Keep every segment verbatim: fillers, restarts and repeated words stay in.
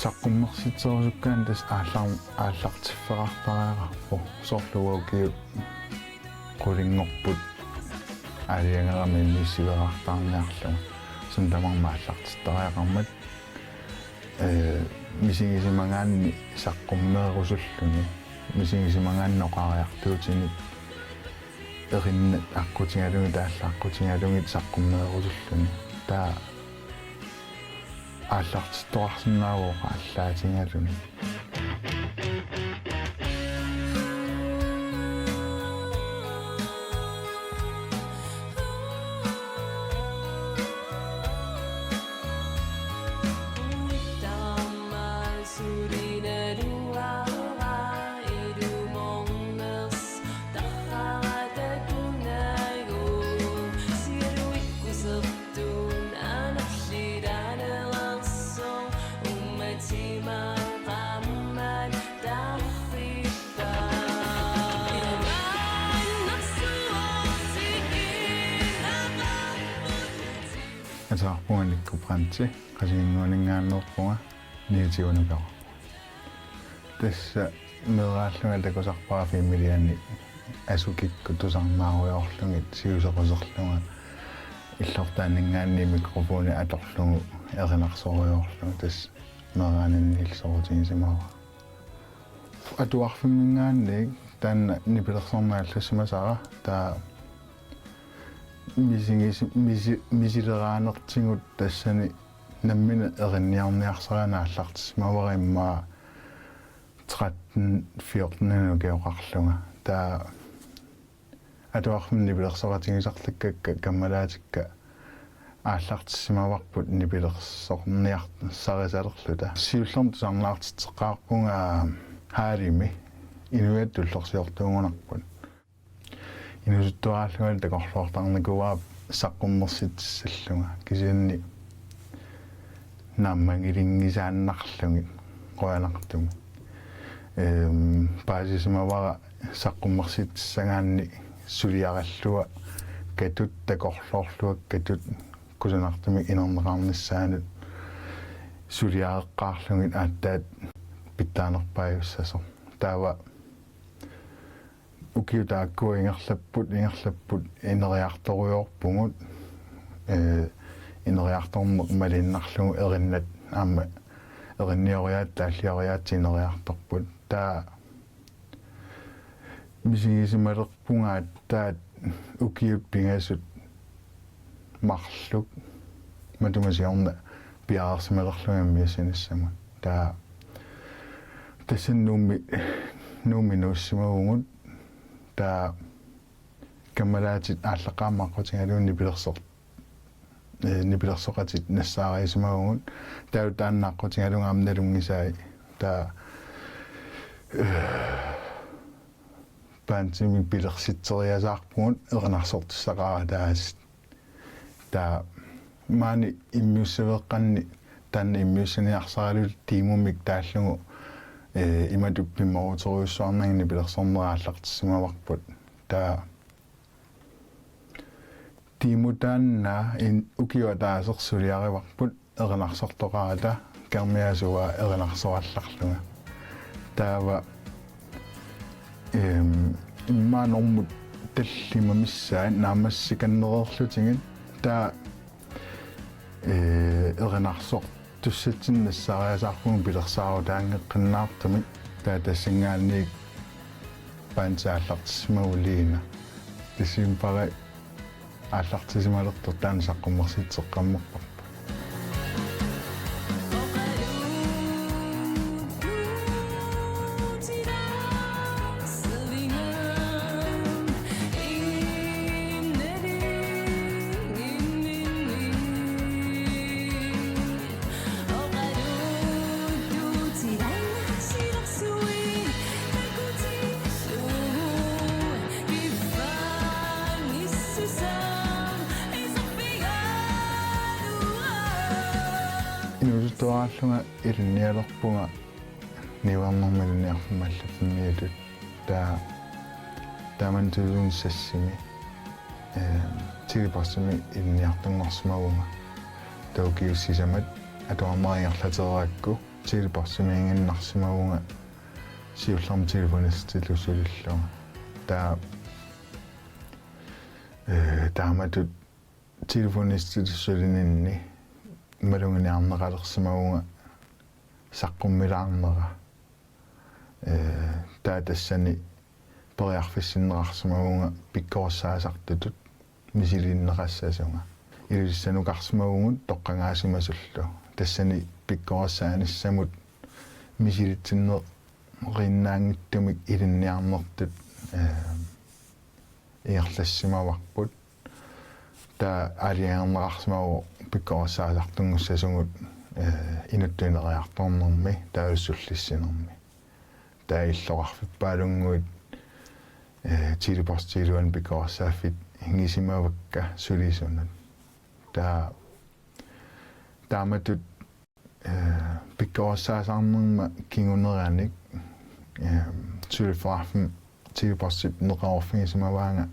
Saqqummersitserusukkaanni tassa aallar-, aallartiffeqartariaqarpoq. Soorlu ukiut qulinngorput aalajangerami innissiveqartarniarlunga. Suna tamarmi aallartittariaqarmat, ee, misigisimagaanni saqqummeerusulluni. Misigisimagaanni oqariartuutinik erinnat aqqutigalugit, aallat aqqutigalugit saqqummeerusulluni. Taava aallartittoqarsinnaavoq allaatigaluni. Ateqarpunga Nikku Brandti, Qasigiannguaninngaanneerpunga, niogtyve-nukarpunga. Tassa meeraallunga takusarpara filmiliani asu kikkut tusarnaarujoorlugit siusequserlunga, illortaaninngaanniit mikrofoni atorlugu erinarsorujoorlunga, tassa meeraaninniilli soqutigisimavara. Atuarfimminngaanniit taanna nipilersorneq aallassimasara, taava misigisi-, misi-, misileraanertigut tassani nammineq erinniarniarsarineq aallartissimavara immaqa tretten fjorten ukioqarlunga. Taava atuarfimmi nipilersoqatigisartakkakka kammalaatikka aallartissimavarput nipilersorniarsarissalerluta. Siullermik tusarnaartitseqqaarpunga Haalimi, inuiattut ullorsiortuugunarput. Inuusuttuaraallungali takorloortarnikuuara saqqummersitsissallunga, kisianni naammagilinngisaannarlugit qujanartumik. Ehm, paasisimavara saqqummersitsissagaanni suliaralluakkatut, takorloorluakkatut kusanartumik inerneqarnissaanut suliareqqaarlugit aatsaat pitsaanerpaajussasoq. Taava ukiut taakkua ingerlapput, ingerlapput ineriartorujoorpugut, ee, ineriartorneq malinnarlugu erinnat aamma erinnioriaatsit taallioriaatsit ineriartorput. Taava misigisimalerpunga aatsaat ukiut pingasut marluk matuma siorna piareersimalerlunga immiussinissamut. Taava tassani Nuummi, Nuummi nuussimavugut, taava kammalaatit aallaqqaammut aqqutigalugit nipilersoq-, ee, nipilersoqatit nassaariisimavugut, taava taanna aqqutigalugu aamma nalunngisai, taava, ee, bandimik pilersitseriasaarpugut erinarsortissaqarata aasiit. Taava maani immiussaveeqqanni taanna immiussiniarsaraluta Tiimumik taallugu, ee, imatut pimooruterujussuarnagit nipilersorneq aallartissimavarput. Taava Tiimut taanna in-, ukioq ataaseq suliarivarput erinarsortoqarata, Germiasua erinarsorallarlunga. Taava, ehm, immaqa normut tallimat missaat naammassikannereerlutigit, taava, ee, erinarsortussatsinnut nassaariasaarpugut pilersaarutaanngeqqinnaartumik, taava tassanngaanniit bandi aallartissimavugut Liina. Decembari aallartisimalertoq taanna saqqummersitseqqammerparput. Inuusuttuaraallunga ilinnialerpunga niuernermi ilinniarfimmi allaffimmiutut. Taava taamani to tusind seksimi, ee, Tele-Postimi ilinniartunngorsimavunga. Taava ukiut sisamat atuarnerat ingerlatereerakku Teleportimiiginnarsimavunga siullermik telefonistitut sulillunga. Taava, eh, taamatut telefonistitut sulininni maluginiarneqalersimavunga saqqummilaarnera. Eh, taava tassani periarfissinneqarsimavunga pikkorissaasartutut misiliinneqassasunga. Ilulissanukarsimavugut toqqagaasimasullu. Tassani pikkorissaanissamut misilitsinneqinnaanngitsumik ilinniarnertut, eh, ingerlassimavarput. Taava aalajangerneqarsimavoq pikkorissaasartunngussasugut, eh, inuttut ineriartornermi, taava sullissinermi. Taava illoqarfippaalunnguit, eh, teleportiiluani pikkorissaaffigisimavarput sulisunut. Taava taamatut, eh, pikkorissaasarnerma kinguneranik, eh, suliffeqarfimmi teleportip neqeroorfigisimavaanga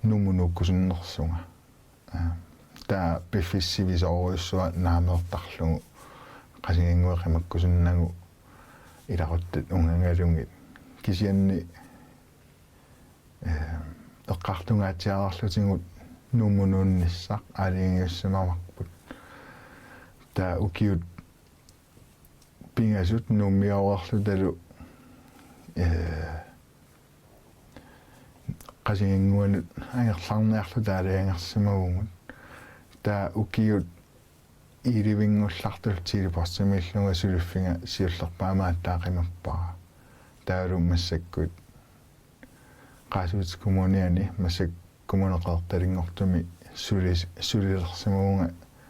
Nuummut nuukkusunnersunga. Eh, taava piffissaq sivisoorujussuaq naameertarlugu Qasigiannguit qimakkusunnagu ilaquttat ungagalugit. Kisianni, eh, eqqartungaatsiarlutigu Nuummut nuunnissaq aalajangiussimavarput. Taava ukiut pingasut Nuummiorlutalu, eh, Qasigiannguanut angerlarniarluta aalajangersimavugut. Taava ukiut elleve-nngullartullu teleportimiillunga suliffiga siullerpaamik aatsaat qimappara. Taavalu massakkut Qaasuitsup Kommuniani massakkut Kommune Qeqertalinngortumi sulis-, sulilersimavunga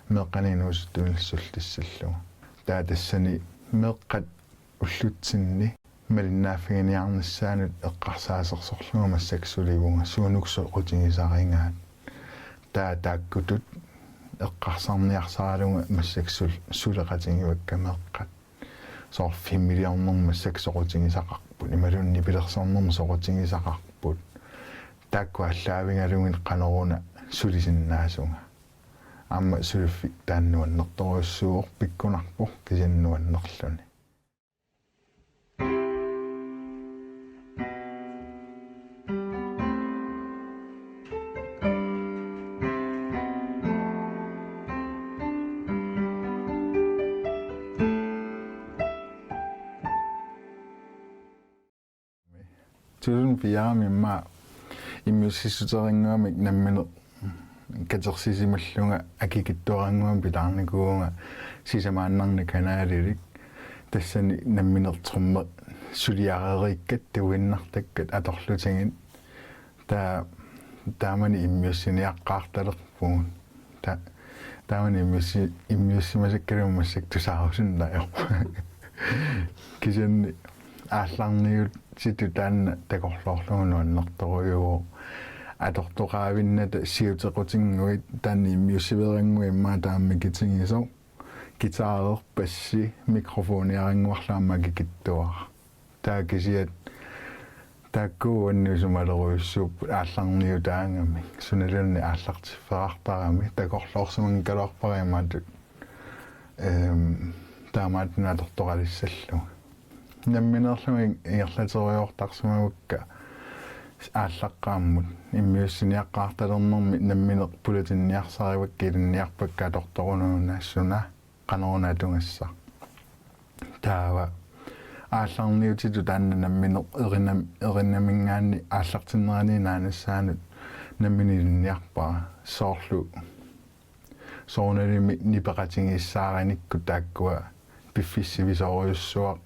meeqqanik inuusuttunillu sullissillunga. Taava tassani meeqqat ullutsinni malinnaaffiginiarnissaannut eqqarsaasersorlunga massakkut sulivunga suunukku soqutigisarigaat. Taava taakkutut eqqarsarniarsaralunga massakkut sul-, suleqatigivakka meeqqat. Soorlu filmiliornermi massakkut soqutigisaqarput, imaluunniit nipilersornermi soqutigisaqarput. Taakku aallaavigalugit qanoruna sulisinnaasugut. Aamma suliffik taanna nuannertorujussuuvoq, pikkunarpoq kisianni nuannerluni. Tusind fire-mi immaqa immiussissuteqannguamik nammineq katersisimallunga akikitsuarannguamik pilaarnikuuvunga sisamaannarnik kanalilik. Tassani nammineq trommet suliareeriikkat tuiinnartakkat atorlutigit. Taa-, taamani immiussiniaqqaartalerpugut. Ta-, taamani immiussi-, immiussimasakkalu massakkut tusaarusunnaavoq. Kisianni aallarniutitut taanna takorloorlugu nuannertorujuuvoq. Atortoqaavinnata siutequtinnguit taanna immiussiveerannguit immaqa taama mikitigisoq. Guitar, bassi, mikrofoniarannguarlu aamma akikitsuaraq. Taava kisiat taakku uannut isumalerujussuupput aallarniutaagamik. Sunaluunniit aallartiffeqartarami takorloorsimanngikkaluarpara imaatut, ehm, taamaattunik atortoqalissallugu. Nammineerlunga ingerlaterujoortarsimavakka aallaqqaammut immiussiniaqqaartalernermi nammineq pulatinniarsarivakka ilinniarpakka atortorunnaarsuuvoq qanoruna atugassaq. Taava aallarniutitut taanna nammineq erinam-, erinaminngaanniit aallartinneraniit naanissaanut nammineq ilinniarpara soorlu soorunalimi nipeqatigiissaarinikkut taakkua piffissaq sivisoorujussuaq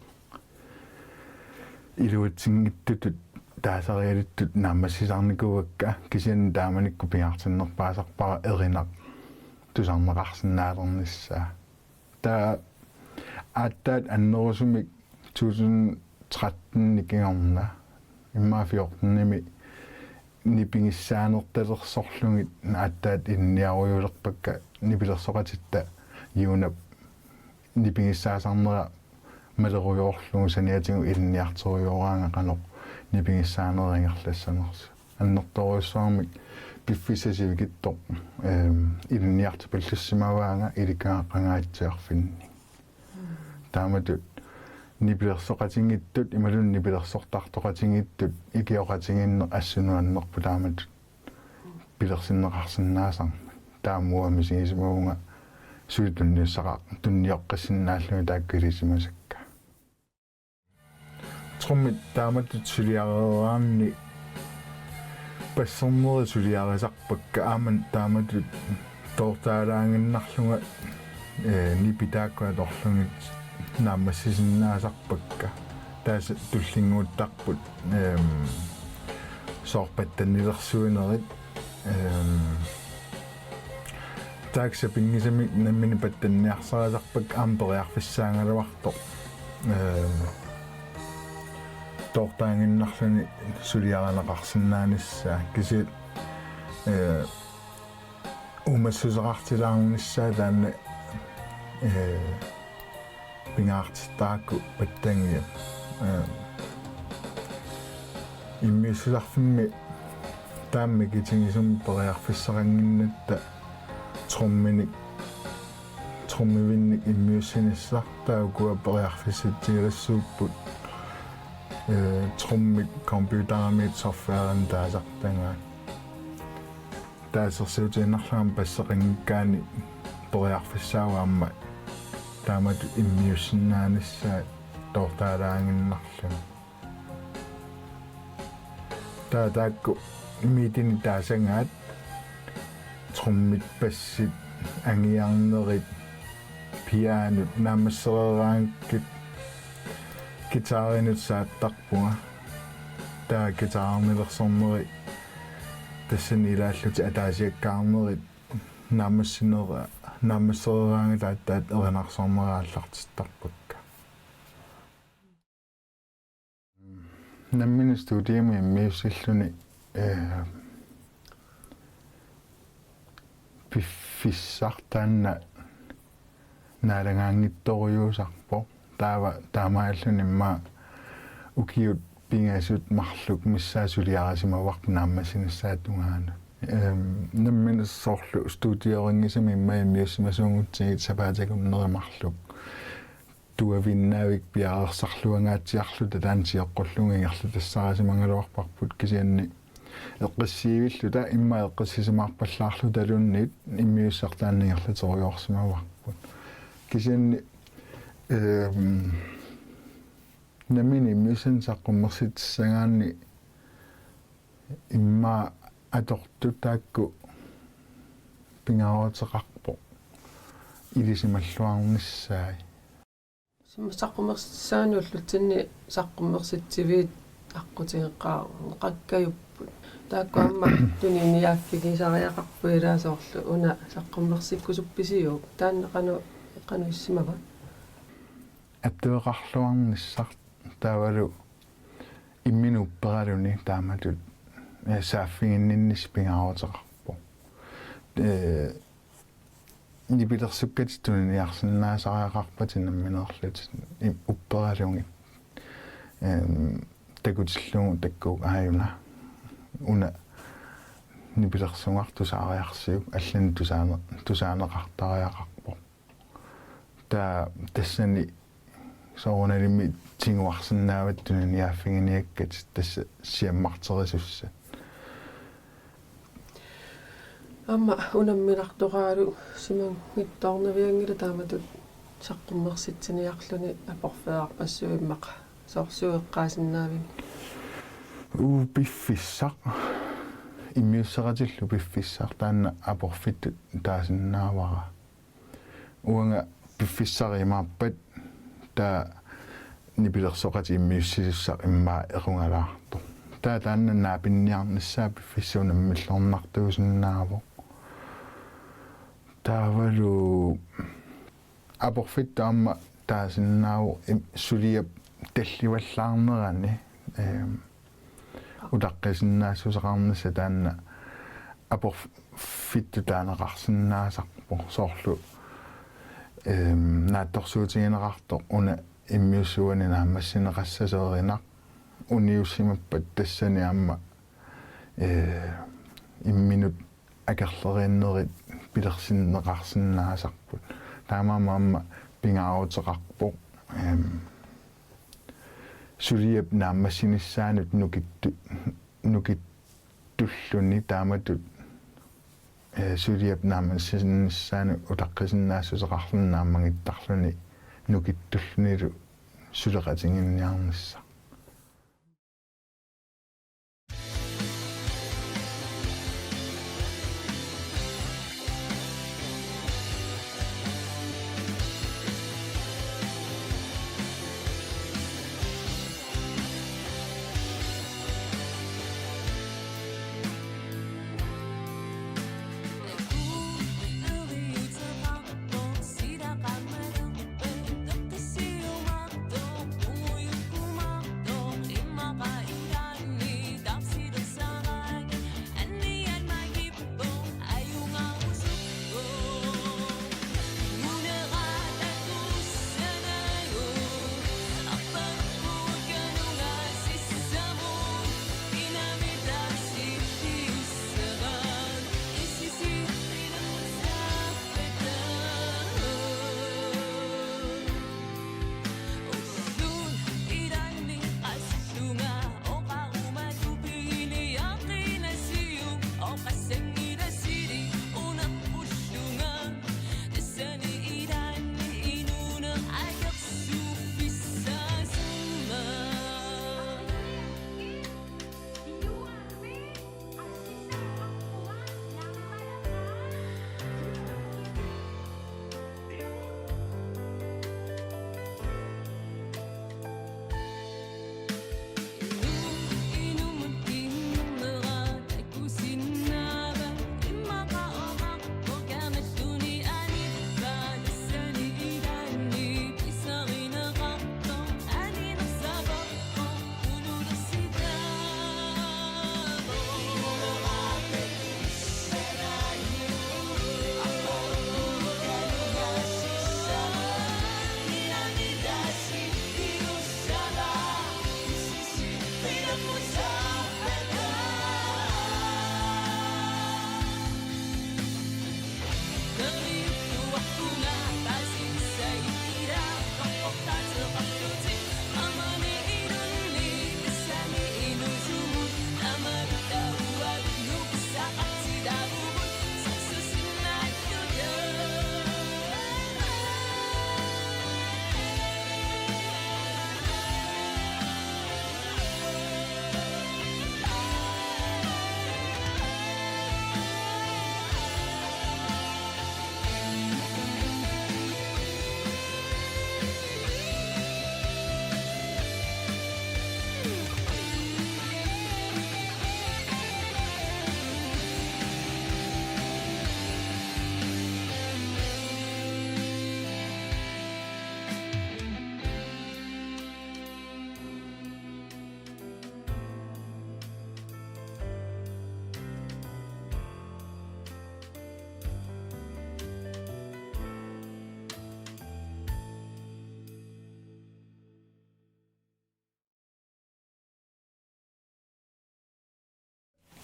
iluatsinngitsutut taasarialittut naammassisarnikuuakka kisianni taamanikkut pingaartinnerpaasarpara erinaq tusarneqarsinnaalernissaa. Taava aatsaat annerusumik tusind tretten-imi kingorna immaqa fjorten-imi nipigissaanertalersorlugit aatsaat ilinniarujuulerpakka nipilersoqatitta Juunap nipigissaasarnera malerujoorlugu saniatigut ilinniartorujooraanga qanoq nipigissaanerit ingerlassanersut. Annertoorujussuarmik piffissaq sivikitsoq, ehm, ilinniartupallassimavaanga ilikkagaq qangaatsiarfinni. taamatut nipilersoqatigiittut imaluunniit nipilersortartoqatigiittut ikioqatigiinneq assut nuannerpoq taamatut pilersinneqarsinnaasarmat. Taava uanga misigisimavunga suli tunniussaqar-, tunnioqqissinnaallugit taakku ilisimasakka. Trommit taamatut suliareeraanni bassernerit suliarisarpakka aamma taamatut toortaalaaginnarlunga, eh, nipit taakku atorlugit naammassisinnaasarpakka. Taava tullinnguuttarput, ehm, soorlu pattannilersuinerit, ehm, taakku sapinngisamik nammineq pattanniarsarisarpakka aamma periarfissaagaluartoq. Ehm, toortaaginnarluni suliarineqarsinnaanissaa kisianni, eh, uumassuseqartilaarnissaa taanna, eh, pingaartittarakku pattangia. Eh, immiussisarfimmi taama mikitigisumik periarfissaqannginnatta tromminik, trommivinnik immiussinissaq taava ukua periarfissatsialassuupput, eh, trommit computerimiit softwaremik taasartagaat. Taava assersuutigiinnarlunga basseqanngikkaanni periarfissaavoq aamma taamatut immiussinnaanissaa toortaalaaginnarluni. Taava taakku midinik taasagaat trommit, bassit, angiarnerit, pianot naammassereeraangakkit guitarinut saattarpunga. Taava guitarinilersorneri tassani ilaallutik ataasiakkaarnerit naammassinera-, naammassereeraangakkit aatsaat erinarsornerat aallartittarpakka. Nammineq studiami immiussilluni, eh, piffissaq taanna naalagaanngitsorujussuusarpoq. Taava taamaalilluni immaqa ukiut pingasut marluk missaat suliarisimavarput naammassinissaata tungaanut. Ehm, nammineq soorlu studiorinngisamik immaqa immiussimasuugutsigit sapaatip akunneri marluk tuaviinnavik piareersarluangaatsiarluta taanna sioqqullugu ingerlatassarisimagaluarparput kisianni eqqissiivilluta immaqa eqqissisimaarpallaarlutaluunniit immiussaq taanna ingerlaterujoorsimavarput. Kisianni, ehm, nammineq immiussanik saqqummersitsissagaanni immaqa atortut taakku pingaaruteqarpoq ilisimalluarnissaat. Sumut saqqummersitsissagaanni ullutsinni saqqummersitsiviit aqqutigeqaaqakkajupput. Taakku aamma tuniniaaffigisariaqarput ilaa soorlu una saqqummersikkusuppisiuk? Taanna qanoq, qanoq issimava? Attaveqarluarnissaq taavalu imminut upperaluni taamatut, eh, saaffiginninnissaq pingaaruteqarpoq. Eh, nipilersukkatit tuniniarsinnaasariaqarpatit nammineerlutit i-, upperalugit. Ehm, takutillugu takkukku aajuna. Una nipilersugartusaariarsiuk allanik tusaane-, tusaaneqartariaqarpoq. Taava tassani soorunalimi tiguarsinnaavat tuniniaaffiginiakkatit tassa siammarterisussat. Aamma unamminartoqaraluarsimanngitsoornavianngilaq taamatut saqqummersitsiniarluni aporfeerarpassuit immaqa soorlu eqqaasinnaaviuk? Uu piffissaq. Immiusseqatillu piffissaq taanna aporfittut taasinnaavara. Uanga piffissaq imaappat taava nipilersoqatit immiussisussaq immaqa equngalaartoq. Taava taanna naapinniarnissaa piffissaq unammillernartuusinnaavoq. Taavalu aporfittut aamma taasinnaavoq im-, suliap tallivallaarnerani, ehm, utaqqisinnaassuseqarnissaq taanna aporfittut taaneqarsinnaasarpoq soorlu, ehm, naatsorsuutigineqartoq una immiussuani naammassineqassasoq erinaq uniussimappat tassani aamma, eh, imminut akerleriinnerit pilersinneqarsinnaasarput. Taamaammat aamma pingaaruteqarpoq, ehm, suliap naammassinissaanut nukittu-, nukittulluni taamatut, eh, suliap naammassinissaanut utaqqisinnaassuseqarluni naammagittarluni nukittullunilu suleqatiginninniarnissaq.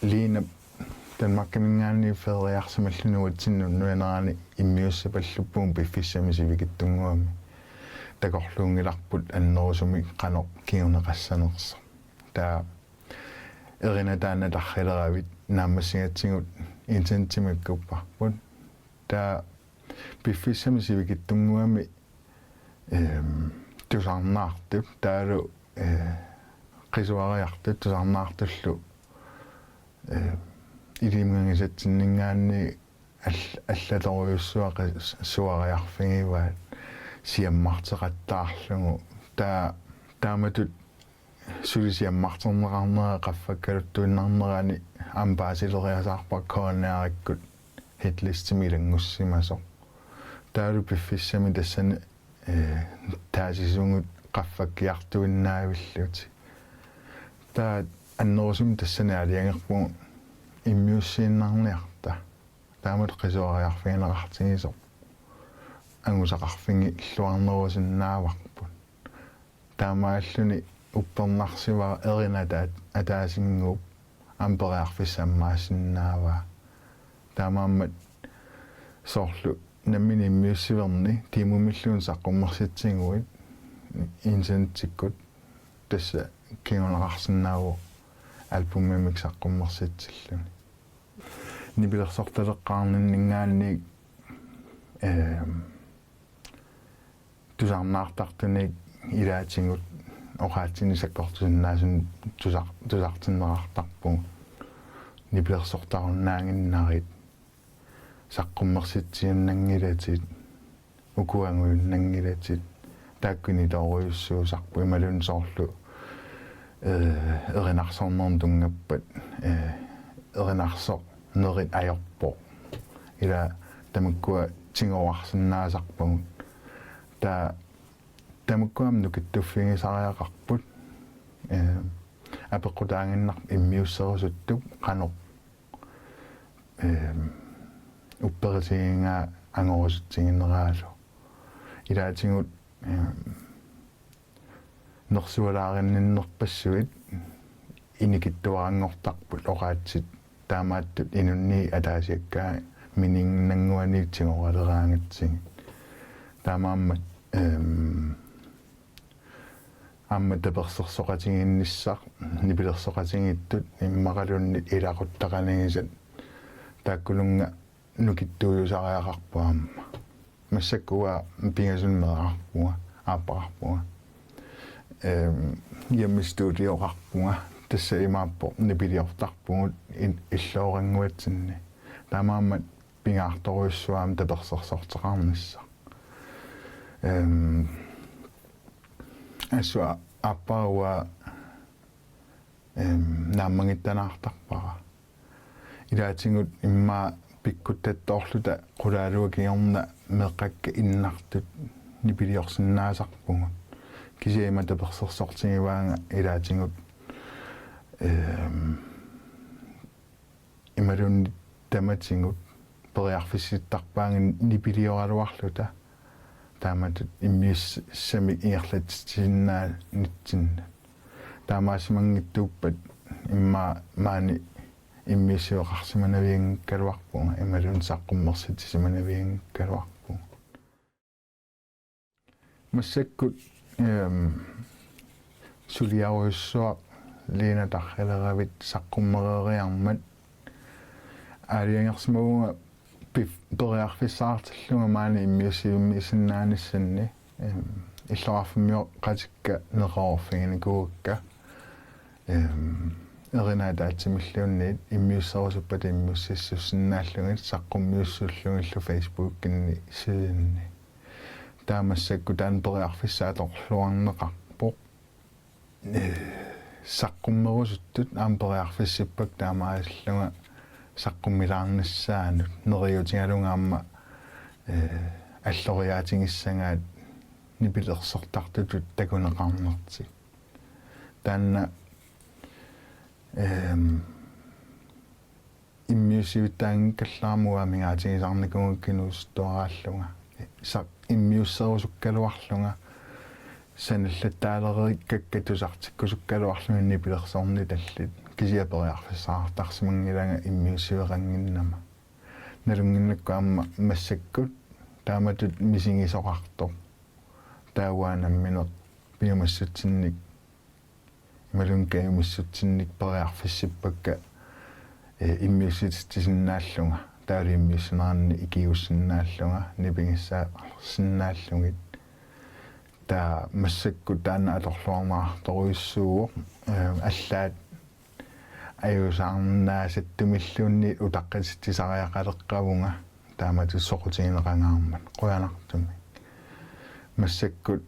Liinap Danmarkiminngaanniit feriarsimalluni uatsinnut nuannerani immiussipalluppugut piffissami sivikitsunnguami. Takorluunngilarput annerusumik qanoq kinguneqassanersoq. Taava erinat taanna tarrileravit naammassigatsigut internettimut ikkupparput. Taava piffissami sivikitsunnguami, ehm, tusarnaartut, taavalu, eh, qisuariartut tusarnaartullu, eh, ilimagisatsinninngaanniit all-, allatorujussuaq qis-, suariarfigivaat siammarteqattaarlugu. Taava taamatut suli siammarterneqarnera qaffakkaluttuinnarnerani aamma paasileriasaarpara K N R-ikkut hitlistimi ilanngussimasoq. Taavalu piffissami tassani, eh, taasisugut qaffakkiartuinnaavillutik. Taava annerusumik tassani aalajangerpugut immiussiinnarniarta. Taamatut qisuariarfigineqartigisoq angusaqarfigilluarnerusinnaavarput. Taamaalluni uppernarsivara erinat ataat-, ataasinnguup aamma periarfissaq ammaasinnaavaa. Taamaammat soorlu nammineq immiussiverni tiimumilluunniit saqqummersitsiguit Internettikkut tassa kinguneqarsinnaavoq albumimik saqqummersitsilluni. Nipilersortaleqqaarninninngaanniit, ehm, tusarnaartartunik ilaatigut oqaatsinik sakkortusinnaasunik tusar-, tusartinneqartarpugut. Nipilersortarunnaaginnarit, saqqummersitsiunnanngilatit, ukuangujunnanngilatit, taakkunitoorujussuusarput imaluunniit soorlu, eh, erinarsornermut tunngappat, eh, erinarsornerit ajorpoq. Ila tamakkua tigorarsinnaasarpagut. Taava tamakkua aamma nukittuffigisariaqarput, eh, apeqqutaaginnarpoq immiusserusuttup qanoq, ehm, upperisigivaa angorusutsigineraalu. Ilaatigut, ehm, nersualaarinninnerpassuit inikittuaranngortarput oqaatsit taamaattut inunnik ataasiakkaat mininnannguaniit tigoraleraangatsigit. Taamaammat, ehm, aamma tapersersoqatigiinnissaq, nipilersoqatigiittut immaqaluunniit ilaquttaqanigisat taakkununnga nukittuujusariaqarput aamma. Massakkut uanga pingasunik meeraqarpunga, aappaqarpunga. Ehm, hjemmestudioqarpunga, tassa imaappoq nipiliortarpugut in-, illoorannguatsinni. Taamaammat pingaartorujussuaq aamma tapersersorteqarnissaq. Ehm, assut aappara uanga, ehm, naammagittanaartarpara. Ilaatigut immaqa pikkuttattoorluta qulaaluat kingorna meeqqakka innartut nipiliorsinnaasarpugut. Kisianni ima tapersersortigivaanga ilaatigut, ehm, imaluunniit tamatigut periarfissittarpaannga nipilioraluarluta taamatut immiussamik ingerlatsitsisinnaanitsinnut. Taamaasimanngitsuuppat immaqa maani immiussiveqarsimanavianngikkaluarpunga imaluunniit saqqummersitsisimanavianngikkaluarpunga. Massakkut, ehm, suliarujussuaq Lena Tarraleravit saqqummereeriarmat aalajangersimavunga pif-, periarfissaqartillunga maani immiussivimmiissinnaanissanni, ehm, illoqarfimmioqatikka neqeroorfiginikuuakka, ehm, erinat ataatsimilluunniit immiusserusuppata immiussissussinnaallugit saqqummiussuullugillu Facebookinni siusinni. Taava massakkut taanna periarfissaq atorluarneqarpoq. Eh, saqqummerusuttut aamma periarfissippakka taamaasillunga saqqummilaarnissaannut neriuutigalugu aamma, eh, alloriaatigissagaat nipilersortartutut takuneqarnertik. Taanna, ehm, immiussivittaanngikkallarama uanga amigaatigisarnikuugakku inuusuttuaraallunga. Sa-, immiusserusukkaluarlunga, sanallattaalereerikkakka tusartikkusukkaluarlunga nipilersornitallit. Kisianni periarfissaqartarsimanngilanga immiussiveqannginnama. Nalunnginnakku aamma massakkut taamatut misigisoqartoq. Taava uanga nammineq piumassutsinnik imaluunniit kajumissutsinnik periarfissippakka, eh, immiussititsisinnaallunga. Taavalu immiussineranni ikiuussinnaallunga, nipigissaarsinnaallugit. Taava massakkut taanna atorluarneqartorujussuuvoq, eh, allaat ajuusaarnaasattumilluunniit utaqqisitsisariaqaleqqavunga taamatut soqutigineqangaarmat qujanartumik. Massakkut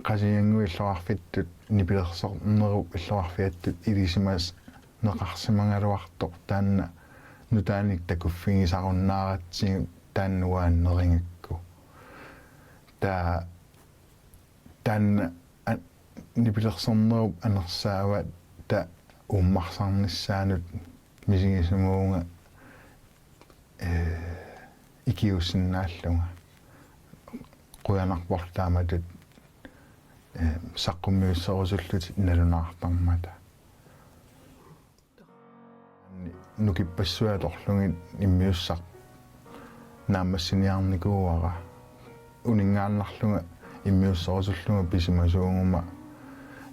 Qasigiannguit illoqarfittut nipilersornerup illoqarfiattut ilisimasneqarsimagaluartoq taanna nutaanik takuffigisarunnaaratsigu taanna uanga nerigakku. Taava taanna a-, nipilersornerup anersaavata uummarsarnissaanut misigisimavunga, eh, ikiuussinnaallunga. Qujanarporlu taamatut, eh, saqqummiusserusullutit nalunaartarmata. Nukippassuit atorlugit immiussaq naammassiniarnikuuara. Uninngaannarlunga Immiusserusullunga pisimasuuguma,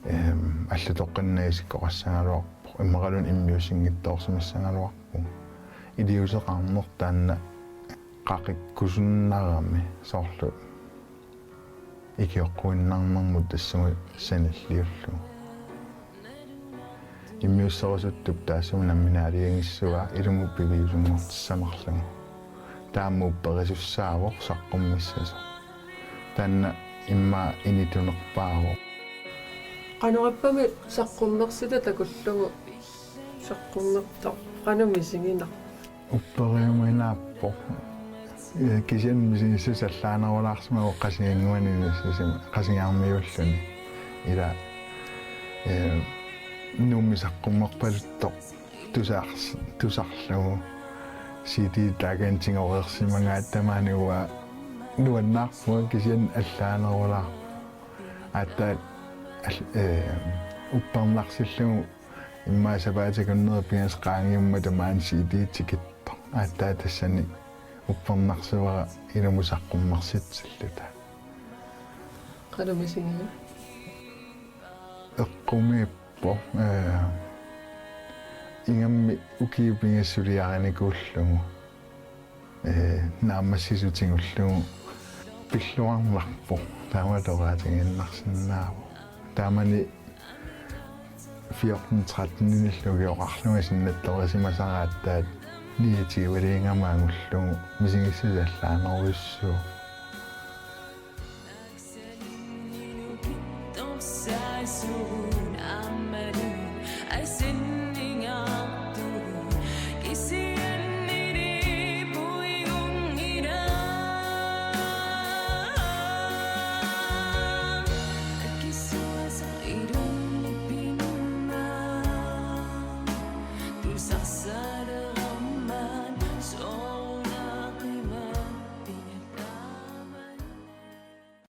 ehm, allatoqqinnagu isikkoqassagaluarpoq. Immaqaluunniit immiussinngitsoorsimassagaluarpunga. Iliuuseqarneq taanna qaqikkusunnarami soorlu ikioqquinnarnermut tassunga sanilliullugu. Immiusserusuttup taassuma nammineq aalajangissuaa ilumut piviusunngortissanerlugu. Taama upperisussaavoq saqqummissasoq. Taanna immaqa initunerpaavoq. Qanoq ippami saqqummersita takullugu saqqummertoq qanoq misiginarpa? Upperiuminaappoq. Ee, kisianni misigissutsit allaanerulaarsimavoq Qasigiannguani inissisima, Qasigiarmiuulluni. Ila, ee, Nuummi saqqummerpaluttoq tusars-, tusarlugu. C D taakani tigoreersimagaat tamaani uanga nuannaarpunga kisianni allaanerulaarpoq. Aatsaat al-, ee, uppernarsillugu immaqa sapaatip akunneri pingasut qaangiummata maani C D tikittoq. Aatsaat tassani uppernarsivara ilumut saqqummersitsilluta. Qanoq misigiva? Eqqumiippoq, ee, ingammik ukiut pingasut suliarinikuullugu. Ee, naammassisut tigullugu pilluarnarpoq, taamatut oqaatigiinnarsinnaavoq. Taamani fjorten tretten-inillu ukioqarlunga sinnattorisimasara aatsaat niogtyveliigama angullugu misigissutsit allaanerujussuupput.